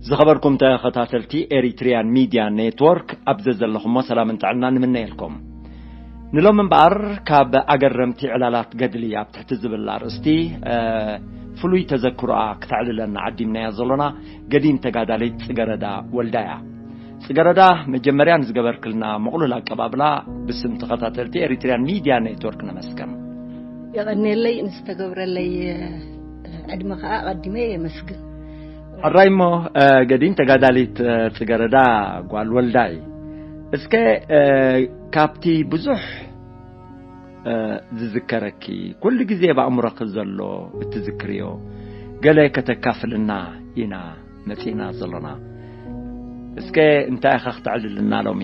ዝኸበርኩም ተኸታተልቲ ኤሪትሪያን ሚድያ ኔትወርክ፣ ኣብ ዘዘለኹሞ ሰላምን ጥዕናን ንምነየልኩም። ንሎም እምበኣር፣ ካብ ኣገረምቲ ዕላላት ገድሊ ኣብ ትሕቲ ዝብል ኣርእስቲ፣ እ፣ ፍሉይ ተዘክሮኣ ክተዕልለና ዓዲምናያ ዘሎና ገዲም ተጋዳሊት ጽገረዳ ወልዳያ። ጽገረዳ፣ መጀመርያ ንዝገበርክልና ምቕሉል ኣቀባብላ ብስም ተኸታተልቲ ኤሪትሪያን ሚድያ ኔትወርክ ነመስግን። የቐንየለይ፣ ንዝተገብረለይ ዕድመ ኸኣ ኣቐዲመ የመስግን። ሕራይ እሞ፣ እ፣ ገዲም ተጋዳሊት፣ እ፣ ጽገረዳ ጓል ወልዳይ፣ እስከ፣ እ፣ ካብቲ ብዙሕ፣ እ፣ ዝዝከረኪ፣ ኩሉ ግዜ ኣብ ኣእምሮኺ ዘሎ እትዝክርዮ ገለ ከተካፍልና ኢና መጺእና ዘሎና። እስከ እንታይ ኢኻ ክተዕልልና ሎሚ?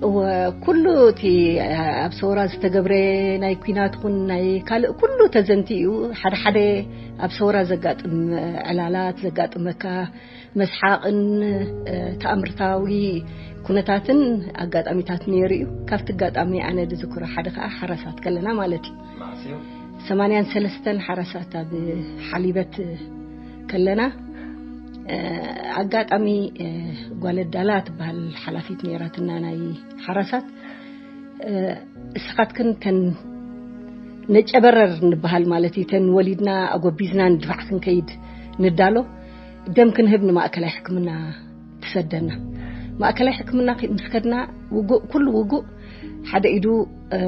እወ፣ ኩሉ እቲ ኣብ ሰውራ ዝተገብረ ናይ ኲናት ኹን ናይ ካልእ ኩሉ ተዘንትዩ፣ ሓደ ሓደ ኣብ ሰውራ ዘጋጥም ዕላላት፣ ዘጋጥመካ መስሓቕን፣ እ፣ ተኣምርታዊ ኩነታትን ኣጋጣሚታት ነይሩ እዩ። ካብቲ ኣጋጣሚ ኣነ ዝዝክሮ ሓደ ኸኣ ሓራሳት ከለና ማለት እዩ። መዓስ እዩ? ሰማንያን ሰለስተን ሓራሳት ኣብ ሓሊበት ከለና፣ እ፣ ኣጋጣሚ፣ እ፣ ጓል ኣዳላ ትበሃል ሓላፊት ነይራትና ናይ ሓራሳት። እ፣ እስኻትክን ተን ነጨበረር ንበሃል ማለት እዩ፣ ተን ወሊድና ኣጎቢዝና ንድፋዕ ክንከይድ ንዳሎ፣ ደም ክንህብ ንማእከላይ ሕክምና ትሰደና። ማእከላይ ሕክምና ምስ ከድና፣ ውጉእ፣ ኩሉ ውጉእ፣ ሓደ ኢዱ፣ እ፣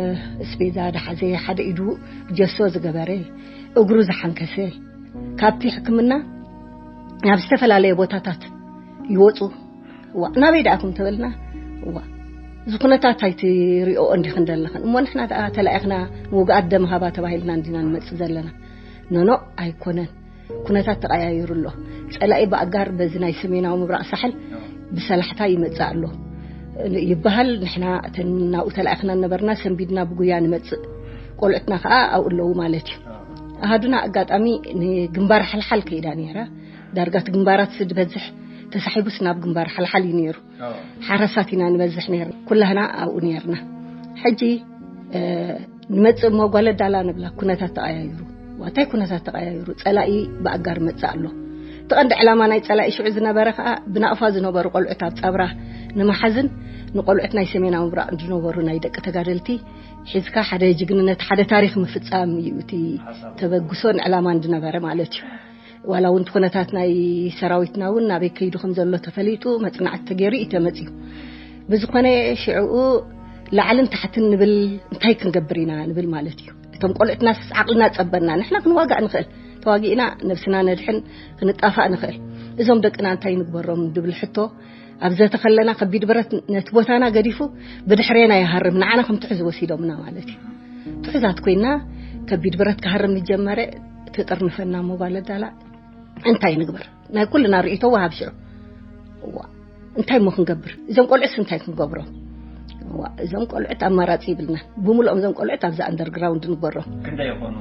እስቤዛ ዝሓዘ፣ ሓደ ኢዱ ጀሶ ዝገበረ፣ እግሩ ዝሓንከሰ፣ ካብቲ ሕክምና ናብ ዝተፈላለየ ቦታታት ይወጹ። ዋ፣ ናበይ ደኣኹም ተበልና? ዋ፣ እዚ ኩነታት ኣይትሪኦ እንዲኽን ዘለኽን። እሞ ንሕና ደኣ ተላኢኽና ንውግኣት ደም ሃባ ተባሂልና እንዲና ንመጽእ ዘለና? ኖኖ፣ ኣይኮነን። ኩነታት ተቐያይሩ ኣሎ። ጸላኢ ብኣጋር በዚ ናይ ሰሜናዊ ምብራቕ ሳሕል ብሰላሕታ ይመጽእ ኣሎ ይበሃል። ንሕና እተን ናብኡ ተላኢኽና ነበርና፣ ሰንቢድና ብጉያ ንመጽእ። ቆልዑትና ከኣ ኣብኡ ኣለዉ ማለት እዩ። ኣሃዱና ኣጋጣሚ ንግንባር ሓልሓል ከይዳ ነይራ። ዳርጋ እቲ ግንባራት ዝበዝሕ ተሳሒቡስ ናብ ግንባር ሓልሓል እዩ ነይሩ። ሓረሳት ኢና ንበዝሕ ነይርና። ኩላህና ኣብኡ ነይርና። ሕጂ፣ እ፣ ንመጽእ እሞ ጓል ኣዳላ ንብላ፣ ኩነታት ተቐያይሩ። ዋ፣ እንታይ ኩነታት ተቐያይሩ? ጸላኢ ብኣጋር መጽእ ኣሎ። እቲ ቀንዲ ዕላማ ናይ ጸላኢ ሽዑ ዝነበረ ከኣ ብናቕፋ ዝነበሩ ቆልዑት ኣብ ጻብራ ንምሓዝን ንቆልዑት ናይ ሰሜናዊ ምብራቕ ዝነበሩ ናይ ደቂ ተጋደልቲ ሒዝካ ሓደ ጅግንነት፣ ሓደ ታሪኽ ምፍጻም እዩ እቲ ተበግሶን ዕላማን ዝነበረ ማለት እዩ። ዋላ እውን እቲ ኩነታት ናይ ሰራዊትና እውን ናበይ ከይዱ ከም ዘሎ ተፈሊጡ መጽናዕቲ ተገይሩ እዩ ተመጽዩ። ብዝኾነ ሽዕኡ ላዕልን ታሕትን ንብል እንታይ ክንገብር ኢና ንብል ማለት እዩ። እቶም ቆልዑትናስ ዓቕልና ጸበና፣ ንሕና ክንዋጋእ ንኽእል፣ ተዋጊእና ነብስና ነድሕን ክንጣፋእ ንኽእል። እዞም ደቅና እንታይ ንግበሮም ዝብል ሕቶ ኣብ ዘተ ከለና ከቢድ ብረት ነቲ ቦታና ገዲፉ ብድሕሬና ይሃርም፣ ንዓና ከም ትሑዝ ወሲዶምና ማለት እዩ። ትሑዛት ኮይና ከቢድ ብረት ክሃርም ዝጀመረ ትጥርንፈና እሞ ጓል ኣዳላ እንታይ ንግበር? ናይ ኩልና ርእይቶ ወሃብ ሽዑ። እዋ፣ እንታይ እሞ ክንገብር? እዞም ቆልዑስ እንታይ ክንገብሮም? እዋ፣ እዞም ቆልዑት ኣማራጺ ይብልና። ብምልኦም እዞም ቆልዑት ኣብዛ ኣንደርግራውንድ ንግበሮም። ክንደይ ይኾኑ?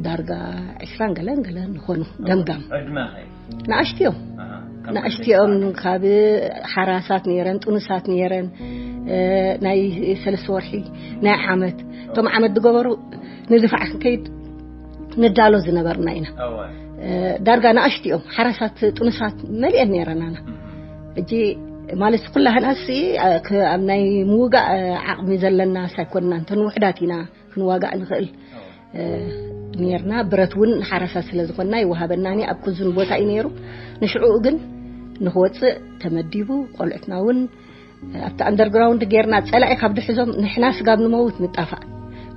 ዳርጋ ዕስራን ገለን ገለን ይኾኑ። ደምጋም። ዕድመ ኸ? ንኣሽቱ እዮም። ኣሃ፣ ካብ ንኣሽቱ ክንደይ እዮም። ክሳዕ? ካብ ሓራሳት ነይረን፣ ጥኑሳት ነይረን፣ እ፣ ናይ ሰለስተ ወርሒ፣ ናይ ዓመት። እቶም ዓመት ዝገበሩ ንድፋዕ ክንከይድ ንዳሎ ዝነበርና ኢና። እወ። እ፣ ዳርጋ ንኣሽቱ እዮም። ሓራሳት፣ ጥኑሳት መሊአን ነይረናና። እም። ሕጂ ማለት ኩላህናሲ፣ እ፣ ክ-፣ ኣብ ናይ ምውጋእ፣ እ፣ ዓቕሚ ዘለናስ ኣይኮንናን። እተን ውሑዳት ኢና ክንዋጋእ ንኽእል፣ እወ። እ፣ ነይርና። ብረት እውን ሓራሳት ስለ ዝኾንና ይወሃበናኒ ኣብ ኩዙን ቦታ እዩ ነይሩ። ንሽዑኡ ግን ንኽወፅእ ተመዲቡ፣ ቆልዑትና እውን ኣብቲ ኣንደርግራውንድ ጌርና ጸላኢ ካብ ድሕዞም ንሕና ስጋብ ንመውት ንጣፋእ።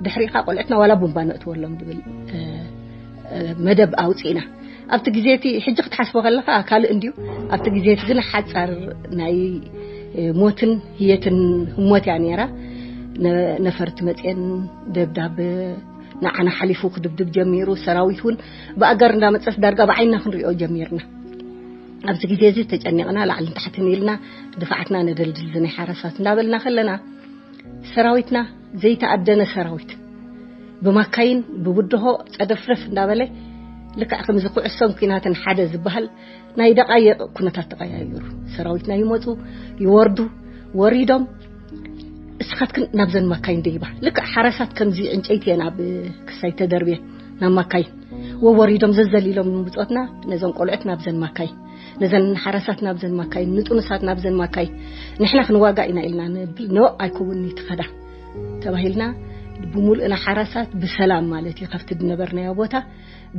ድሕሪኻ ቆልዑትና ዋላ ቡምባ ነእትወሎም ዝብል፣ እ፣ እ፣ መደብ ኣውጺእና። ኣብቲ ግዜ እቲ ሕጂ ክትሓስቦ ከለኻ ካልእ እንድዩ። ኣብቲ ግዜ እቲ ግን ሓጻር ናይ፣ እ፣ ሞትን ህየትን ህሞት እያ ነይራ። ነ-፣ ነፈርቲ መጽየን ደብዳብ ንዓና ሓሊፉ ክድብድብ ጀሚሩ። ሰራዊት እውን ብኣጋር እንዳመጸስ ዳርጋ ብዓይንና ክንሪኦ ጀሚርና። ኣብዚ ግዜ እዚ ተጨኒቕና ላዕልን ታሕትን ኢልና ድፋዓትና ነደልድል ዝናይ ሓረሳት እንዳበልና ከለና፣ ሰራዊትና ዘይተኣደነ ሰራዊት ብማካይን ብብድሆ ጸደፍረፍ እንዳበለ፣ ልክዕ ከምዚ ኩዕሶን ኲናትን ሓደ ዝበሃል ናይ ደቓይቕ ኩነታት ተቐያይሩ። ሰራዊትና ይመጹ፣ ይወርዱ፣ ወሪዶም እስኻትክን ናብዘን ማካይን ደይባ። ልክዕ ሓረሳት ከምዚ ዕንጨይቲ እየን ኣብ ክሳይ ተደርብየን ናብ ማካይን ወወሪዶም ዘዘሊሎም ብጾትና ነዞም ቆልዑት ናብዘን ማካይን ነዘን ሓራሳት ናብዘን ማካይን፣ ንጥኑሳት ናብዘን ማካይን ንሕና ክንዋጋእ ኢና ኢልና ንብል፣ ኖ ኣይከውን'ዩ፣ ትኸዳ ተባሂልና፣ ብሙሉእና ሓራሳት ብሰላም ማለት እዩ፣ ካብቲ ዝነበርናዮ ቦታ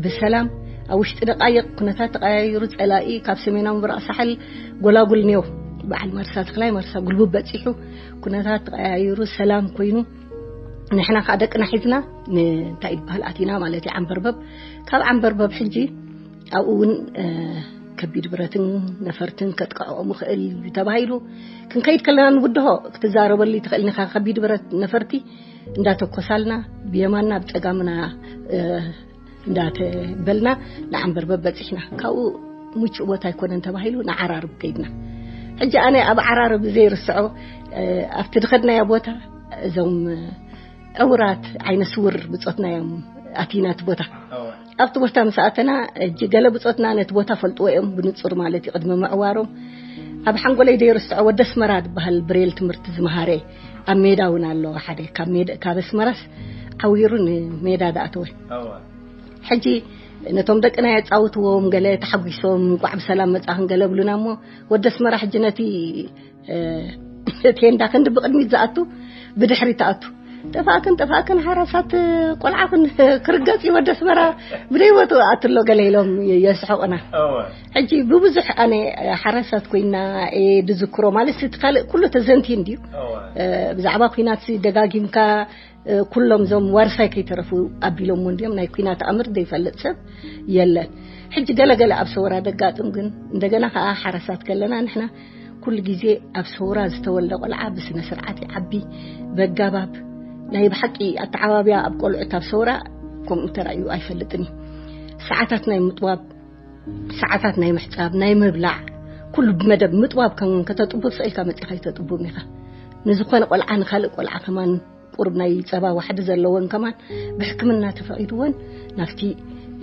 ብሰላም ኣብ ውሽጢ ደቃይቕ ኩነታት ተቐያይሩ፣ ጸላኢ ካብ ሰሜናዊ ምብራቕ ሳሕል ጎላጉል ኔው በዓል መርሳ ተኽላይ መርሳ ጉልቡብ በጺሑ፣ ኩነታት ተቐያይሩ ሰላም ኮይኑ፣ ንሕና ከዓ ደቅና ሒዝና እንታይ ይበሃል ኣቲና ማለት እዩ ዓንበርበብ። ካብ ዓንበርበብ ሕጂ ኣብኡ እውን ከቢድ ብረትን ነፈርትን ከጥቅዖም ይኽእል እዩ ተባሂሉ። ክንከይድ ከለና ንብድሆ ክትዛረበሉ ትኽእል ኢኻ። ከቢድ ብረት ነፈርቲ እንዳተኮሳልና ብየማና ብጸጋምና እንዳተበልና ንዓንበርበብ በጺሕና። ካብኡ ምቹእ ቦታ ኣይኮነን ተባሂሉ ንዓራርብ ከይድና። ሕጂ ኣነ ኣብ ዓራርብ ዘይርስዖ፣ ኣብቲ ድኸድናዮ ቦታ እዞም ዕውራት ዓይነ ስውር ብጾትና እዮም ኣቲና እቲ ቦታ። ኣብቲ ቦታ ምስ ኣተና፣ ሕጂ ገለ ብጾትና ነቲ ቦታ ፈልጥዎ እዮም ብንጹር ማለት እዩ፣ ቅድሚ ምዕዋሮም። ኣብ ሓንጎለይ ዘይርስዖ ወዲ ኣስመራ ዝበሃል ብሬል ትምህርቲ ዝመሃረ ኣብ ሜዳ እውን ኣሎ ሓደ። ካብ ሜዳ፣ ካብ ኣስመራስ ዓዊሩ ንሜዳ ዳኣተወ። ሕጂ ነቶም ደቅና የጻውትዎም፣ ገለ ተሓጒሶም፣ "እንቋዕ ብሰላም መጻኽን" ገለ ብሉና እሞ፣ ወዲ ኣስመራ ሕጂ ነቲ፣ እ፣ ቴንዳ ክንዲ ብቕድሚት ዝኣቱ፣ ብድሕሪት ትኣቱ። "ጠፋእክን፣ ጠፋእክን ሓራሳት ቆልዓኽን ክርገጽ እዩ ወዲ ኣስመራ፣ ብደይ ቦትኡ ኣትሎ" ገለ ኢሎም የ-፣ የስሕቑና። ሕጂ ብብዙሕ ኣነ ሓራሳት ኮይና እየ ድዝክሮ፣ ማለት እቲ ካልእ ኩሉ ተዘንትዩ እንድዩ። እ፣ ብዛዕባ ኲናት ደጋጊምካ እ፣ ኩሎም እዞም ዋርሳይ ከይተረፉ ኣቢሎምዎ እንድዮም። ናይ ኲናት ኣምር ዘይፈልጥ ሰብ የለን። ሕጂ ገለገለ ኣብ ሰውራ ደጋጥም ግን፣ እንደገና ኸዓ ሓረሳት ከለና ንሕና ኩሉ ግዜ ኣብ ሰውራ ዝተወልደ ቆልዓ ብስነ ስርዓት ይዓቢ፣ በጋባብ ናይ ብሓቂ ኣተዓባብያ ኣብ ቆልዑት ኣብ ሰውራ ከምኡ ተራእዩ ኣይፈልጥን እዩ። ሰዓታት ናይ ምጥዋብ፣ ሰዓታት ናይ ምሕጻብ፣ ናይ ምብላዕ፣ ኩሉ ብመደብ ምጥዋብ ከም ከተጥቡ ስቕ ኢልካ መጺኻ ኣይተጥቡን ኢኻ። ንዝኾነ ቆልዓ፣ ንኻልእ ቆልዓ ከማን ቁሩብ ናይ ጸባ ዋሕዲ ዘለወን ከማን ብሕክምና ተፈቒድወን ናብቲ፣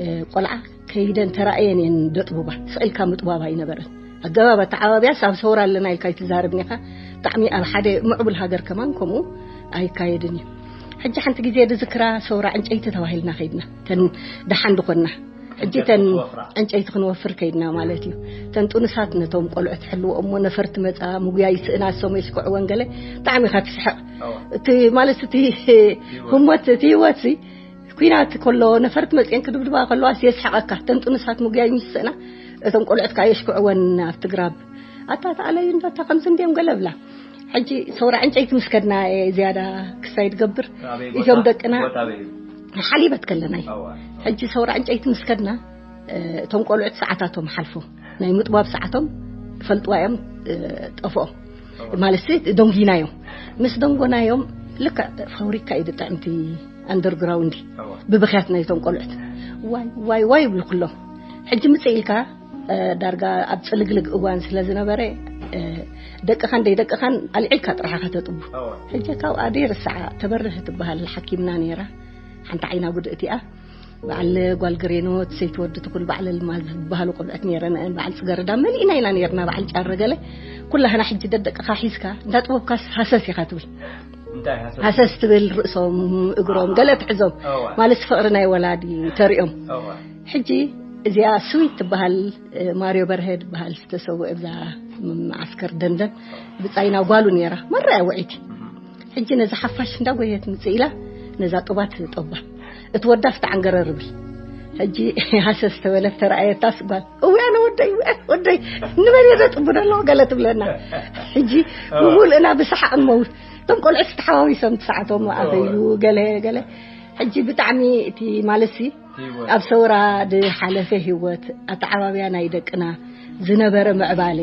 እ፣ ቆልዓ ከይደን ተራእየን እየን ደጥቡባ። ስቕ ኢልካ ምጥባብ ኣይነበረን። ኣገባብ ኣተዓባብያስ ኣብ ሰውራ ኣለና ኢልካ ኣይትዛረብን ኢኻ። ብጣዕሚ ኣብ ሓደ ምዕቡል ሃገር ከማን ከምኡ ኣይካየድን እዩ። ሕጂ ሓንቲ ግዜ ድዝክራ ሰውራ ዕንጨይቲ ተባሂልና ከይድና። ተን ደሓን ድኾንና። ሕጂ ተን ዕንጨይቲ ክንወፍር ከይድና ማለት እዩ። ተን ጥኑሳት ነቶም ቆልዑት ሕልወኦ እሞ ነፈርቲ መጻ፣ ምጉያይ ስእና፣ እሶም የስክዕወን ገለ። ብጣዕሚ ኢኻ ትስሕቕ። እቲ ማለት እቲ ህሞት፣ እቲ ህይወት ሲ ኲናት ከሎ ነፈርቲ መጽየን ክድብድባ ከለዋስ የስሕቐካ። ተን ጥኑሳት ምጉያይ ምስ ስእና፣ እቶም ቆልዑት ከኣ የሽክዕወን ኣብቲ ግራብ። "ኣታ ተኣለዩ እንዶ፣ እታ ከምዚ እንድዮም" ገለ ብላ። ሕጂ ሰውራ ዕንጨይቲ ምስ ከድና እየ ዝያዳ ክሳይ ድገብር። ኣበይ ቦታ? እቶም ደቅና ቦታ ኣበይ እዩ? ሓሊበት ከለና እዩ። ኣዋ። ሕጂ ሰውራ ዕንጨይቲ ምስ ከድና፣ እ፣ እቶም ቆልዑት ሰዓታቶም ሓልፎ፣ ናይ ምጥባብ ሰዓቶም ፈልጥዋ እዮም፣ እ፣ ጠፍኦም። ኣዋ። ማለት ደንጊናዮም። ምስ ደንጎናዮም ልክዕ ፋብሪካ እዩ ድጥዕምቲ ኣንደርግራውንድ ኣዋ። ብብኽያት ናይቶም ቆልዑት ዋይ ዋይ ዋይ ይብሉ ኩሎም። ሕጂ ምጽእ ኢልካ እ፣ ዳርጋ ኣብ ጽልግልግ እዋን ስለ ዝነበረ፣ እ፣ ደቅኻን ደይደቅኻን ኣልዒልካ ጥራሕ ኢኻ ተጥቡ። እወ። ሕጂ ካብኣ ደይርስዓ ተበርህ ትበሃል ሓኪምና ነይራ። ሓንቲ ዓይና ጉድእቲ እያ። በዓል ጓል ግሬኖት፣ ሰይቲ ወዲ ትኹል፣ በዓል ልማዝ ዝበሃሉ ቆልዑት ነይረን። በዓል ጽገረዳ መሊእና ኢና ነይርና፣ በዓል ጫረ ገለ። ኩላህና ሕጂ ደደቅኻ ሒዝካ፣ እንዳጥበብካስ ሃሰስ ኢኻ ትብል። እንታይ ሃሰስ? ሃሰስ ትብል፣ ርእሶም፣ እግሮም፣ ኣሃ። ገለ ትሕዞም። እወ። ማለት ፍቕሪ ናይ ወላዲ ተሪኦም። እወ። ሕጂ እዚኣ ስዊት ትበሃል፣ እ፣ ማርዮ በርሀ ትበሃል ዝተሰውአ ብዛ መዓስከር ደንደን ብጻይና ጓሉ ነይራ። መራ እያ ውዒቲ። እህ። ሕጂ ነዛ ሓፋሽ እንዳጎየት ምጽእ ኢላ ነዛ ጡባት ጠባ። እቲ ወዳስ ተዓንገረር ይብል። ሕጂ ሃሰስ ተበለት ተረኣየታስ ጓል፣ "እውያነ ወደይ፣ እውያነ ወደይ፣ ንመን እየ ዘጥቡ ዘለኹ?" ገለ ትብለና። ሕጂ እዋ። ብሙሉእና ብሰሓቕ ንመውት። እቶም ቆልዑት ተሓዋዊሶም እቲ ሰዓቶም ኣተዩ፣ እዋ። ገለ፣ ገለ። ሕጂ ብጣዕሚ እቲ ማለትሲ ህይወት። ኣብ ሰውራ ዝሓለፈ ህይወት፣ ኣተዓባብያ ናይ ደቅና፣ ዝነበረ ምዕባለ።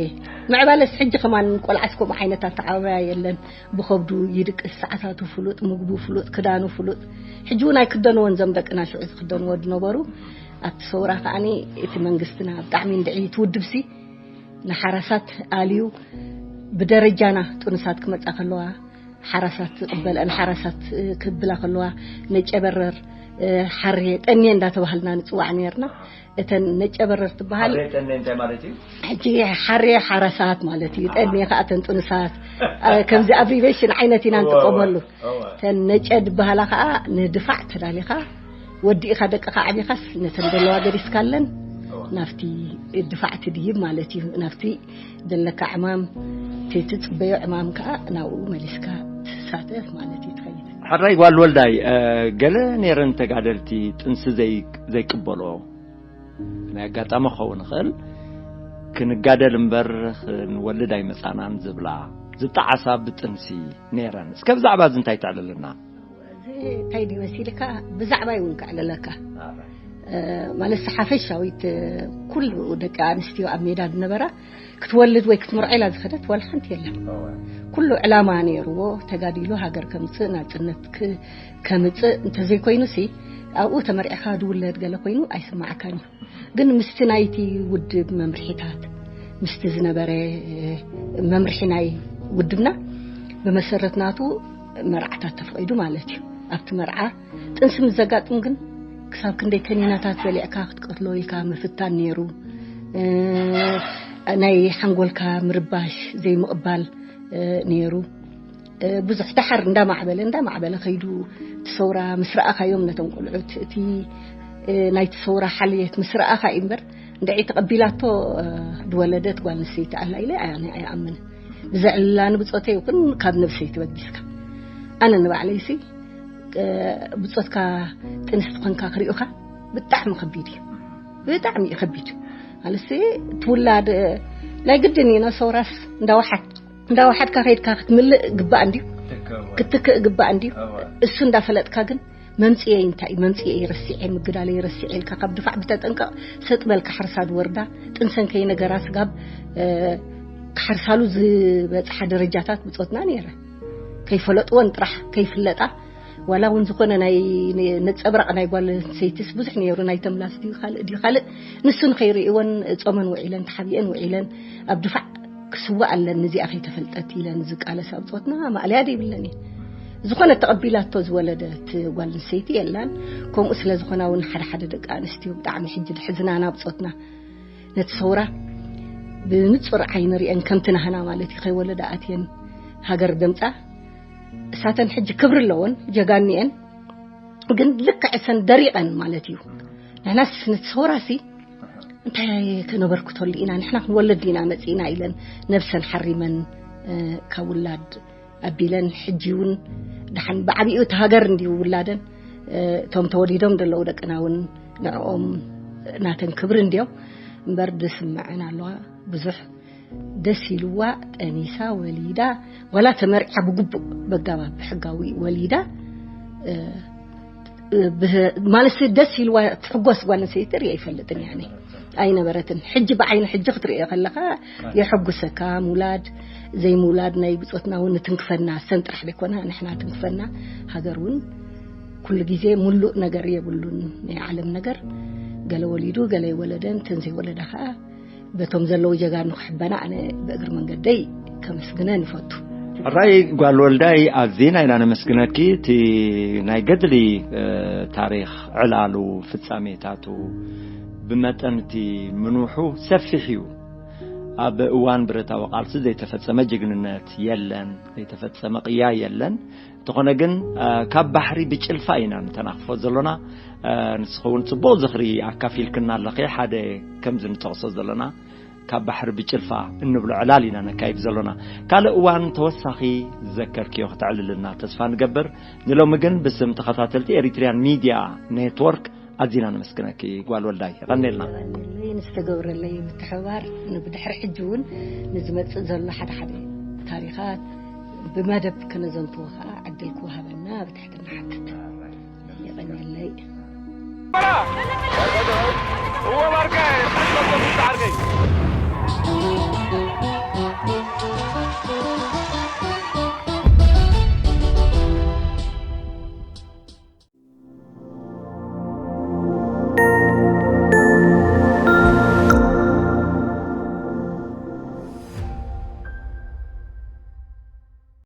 ምዕባለስ ሕጂ ከማን ቆልዓስ ከምኡ ዓይነት ኣተዓባብያ የለን። ብኸብዱ ይድቅስ፣ ሰዓታቱ ፍሉጥ፣ ምግቡ ፍሉጥ፣ ክዳኑ ፍሉጥ። ሕጂ እውን ኣይክደንዎን እዞም ደቅና ሽዑ ዝክደንዎ ዝነበሩ። ኣብቲ ሰውራ ከኣኒ እቲ መንግስትና ብጣዕሚ እንድዒ፣ እቲ ውድብሲ ንሓራሳት ኣልዩ ብደረጃና ጥኑሳት ክመጻ ከለዋ ሓራሳት ዝቕበልአን ሓራሳት፣ እ፣ ክብላ ከለዋ ነጨበረር፣ እ፣ ሓሬ፣ ጠኔ እንዳተባሃልና ንጽዋዕ ነይርና። እተን ነጨበረር ትበሃል። ሓሬ ጠኔ እንታይ ማለት እዩ? ሕጂ ሓሬ ሓራሳት ማለት እዩ። ጠኔ ከኣ እተን ጥኑሳት። እ፣ ከምዚ ኣብሪቬሽን ዓይነት ኢና እወ፣ እወ፣ ንጥቀመሉ። እወ። እተን ነጨ ዝበሃላ ከኣ ንድፋዕ ተዳሊኻ ወዲእኻ ደቅኻ ኣዕቢኻስ ነተን ዘለዋ ገዲስካለን እወ። ናብቲ ድፋዕ ትድይብ ማለት እዩ። ናብቲ ዘለካ ዕማም፣ እቲ ትጽበዮ ዕማም ከኣ ናብኡ መሊስካ ትሳተፍ ማለት እዩ ትኸይድ። ሕራይ ጓል ወልዳይ፣ እ፣ ገለ ነይረን ተጋደልቲ ጥንሲ ዘይ-፣ ዘይቅበሎ ናይ ኣጋጣሚ ክኸውን ይኽእል። ክንጋደል እምበር ክንወልድ ኣይመጻናን ዝብላ ዝጠዓሳ ብጥንሲ ነይረን። እስከ ብዛዕባ እዚ እንታይ ተዕልልና? እዚ እንታይ ድዩ መሲልካ? ብዛዕባይ እውን ከዕልለካ። እ፣ ማለት ሓፈሻዊት፣ እ፣ ኩሉ ደቂ ኣንስትዮ ኣብ ሜዳ ዝነበራ ክትወልድ ወይ ክትምርዖ ኢላ ዝኸደት ዋላ ሓንቲ የለን። ኩሉ ዕላማ ነይርዎ፣ ተጋዲሉ ሃገር ከምጽእ፣ ናጽነት ክ-፣ ከምጽእ፣ እንተዘይኮይኑ ሲ ኣብኡ ተመርዒኻ ዝውለድ ገለ ኮይኑ ኣይስማዓካን እዩ። ግን ምስቲ ናይቲ ውድብ መምርሒታት፣ ምስቲ ዝነበረ፣ እ፣ መምርሒ ናይ ውድብና ብመሰረት ናቱ መርዓታት ተፈቒዱ ማለት እዩ። ኣብቲ መርዓ ጥንሲ ምስ ዘጋጥም ግን ክሳብ ክንደይ ከኒናታት በሊዕካ ክትቀትሎ ኢልካ ምፍታን ነይሩ። እ፣ ናይ ሓንጎልካ ምርባሽ ዘይምቕባል፣ እ፣ ነይሩ። እ፣ ብዙሕ ደሓር እንዳማዕበለ፣ እንዳማዕበለ ከይዱ እቲ ሰውራ ምስ ረኣኻዮም ነቶም ቆልዑት፣ እቲ፣ እ፣ ናይቲ ሰውራ ሓልየት ምስ ረኣኻ እዩ እምበር፣ እንድዒ ተቐቢላቶ፣ እ፣ ዝወለደት ጓል ኣንስተይቲ ኣላ ኢለ ኣነ ኣይኣምንን። ብዘዕልላኒ ብጾተይ ይኹን ካብ ነብሰይ ተበጊስካ። ኣነ ንባዕለይሲ፣ እ፣ ብጾትካ ጥንስቲ ኮንካ ክርእዩኻ ብጣዕሚ ከቢድ እዩ። ብጣዕሚ እዩ ከቢድ። ማለትሲ ትውላድ፣ እ፣ ናይ ግድን እዩ። ነብሰ ውራስ እንዳወሓድ-፣ እንዳወሓድካ ከይድካ ክትምልእ ግባእ እንድዩ። ክትክእ ግባእ እንድዩ። እሱ እንዳፈለጥካ ግን መምጽኤ እንታይ እዩ? መምጽኤ ረሲዐ፣ ምግዳለ ረሲዐ ኢልካ ካብ ድፋዕ ብተጠንቀቕ ሰጥ በልካ ሓርሳድ ወርዳ ጥንሰን ከይነገራ ስጋብ፣ እ፣ ክሓርሳሉ ዝበጽሓ ደረጃታት ብጾትና ነይረ። ከይፈለጥወን ጥራሕ፣ ከይፍለጣ፣ ዋላ እውን ዝኾነ ናይ ነ-፣ ነጸብራቕ ናይ ጓል ኣንስተይትስ ብዙሕ ነይሩ። ናይ ተምላስ ድዩ ካልእ ድዩ ካልእ፣ ንሱ ንኸይርእይወን ጾመን ውዒለን ተሓቢአን ውዒለን ኣብ ድፋዕ ክስዋእ ኣለኒ እዚኣ ከይተፈልጠት ኢለን ዝቃለሳ ብጾትና ማእለያ ዘይብለን እየን። ዝኾነ ተቐቢላቶ ዝወለደት ጓል ኣንስተይቲ የላን። ከምኡ ስለ ዝኾና እውን ሓደ ሓደ ደቂ ኣንስትዮ ብጣዕሚ ሕጂ ድሕዝናና ብጾትና ነቲ ሰውራ ብንጹር ዓይኒ ሪአን ከምቲ ናህና ማለት እዩ ከይወለዳ ኣትየን ሃገር ደምጻ እሳተን ሕጂ ክብሪ ኣለወን ጀጋኒአን ግን ልክዕ እሰን ደሪቐን ማለት እዩ። ንሕናስ ነቲ ሰውራሲ እንታይ ከነበርክተሉ ኢና? ንሕና ክንወለድ ኢና መጺእና ኢለን ነብሰን ሓሪመን፣ እ፣ ካብ ውላድ ኣቢለን ሕጂ እውን ደሓን ብዓቢኡ እቲ ሃገር እንድዩ ውላደን፣ እ፣ እቶም ተወሊዶም ዘለዉ ደቅና እውን ንዕኦም ናተን ክብሪ እንድዮም እምበር ድስምዐን ኣለዋ ብዙሕ ደስ ኢልዋ ጠኒሳ ወሊዳ ዋላ ተመርዓ ብግቡእ በጋባ ብሕጋዊ ወሊዳ፣ እ፣ እ፣ ብህ-፣ ማለት ደስ ኢልዋ ትሕጎስ ጓል ኣንስተይቲ ርእየ ኣይፈልጥን። ያኔ ኣይነበረትን። ሕጂ ብዓይኒ ሕጂ ክትርእዮ ከለኻ የሐጉሰካ። ምውላድ ዘይምውላድ ናይ ብጾትና እውን ትንክፈና፣ ሰን ጥራሕ ዘይኮና ንሕና ትንክፈና። ሃገር እውን ኩሉ ግዜ ሙሉእ ነገር የብሉን። ናይ ዓለም ነገር ገለ ወሊዱ ገለ የወለደን፣ ተን ዘይወለዳ ከዓ በቶም ዘለዉ ጀጋኑ ክሕበና ኣነ ብእግሪ መንገደይ ከመስግነን ይፈቱ። ሕራይ ጓል ወልዳይ ኣዚና ኢና ነመስግነኪ። እቲ ናይ ገድሊ፣ እ፣ ታሪኽ ዕላሉ ፍጻሜታቱ ብመጠን እቲ ምንውሑ ሰፊሕ እዩ። ኣብ እዋን ብረታዊ ቃልሲ ዘይተፈጸመ ጅግንነት የለን፣ ዘይተፈጸመ ቅያ የለን። እንተኾነ ግን፣ እ፣ ካብ ባሕሪ ብጭልፋ ኢና ንተናኽፎ ዘሎና። እ፣ ንስኺ እውን ጽቡቕ ዝኽሪ ኣካፊልክና ኣለኺ። ሓደ ከምዚ ንጠቕሶ ዘሎና ካብ ባሕሪ ብጭልፋ እንብሎ ዕላል ኢና ነካይድ ዘሎና። ካልእ እዋን ተወሳኺ ዝዘከርክዮ ከተዕልልና ተስፋ ንገብር። ንሎሚ ግን ብስም ተኸታተልቲ ኤሪትሪያን ሚድያ ኔትወርክ ኣዚና ነመስግነኪ ጓል ወልዳይ። የቐኔልና። የቐኔለይ ንዝተገብረለይ ምትሕብባር፣ ንብድሕሪ ሕጂ እውን ንዝመጽእ ዘሎ ሓደ ሓደ ታሪኻት ብመደብ ከነዘንትዎ ከዓ ዕድል ክወሃበና ብትሕትና ንሓትት። የቐኔለይ።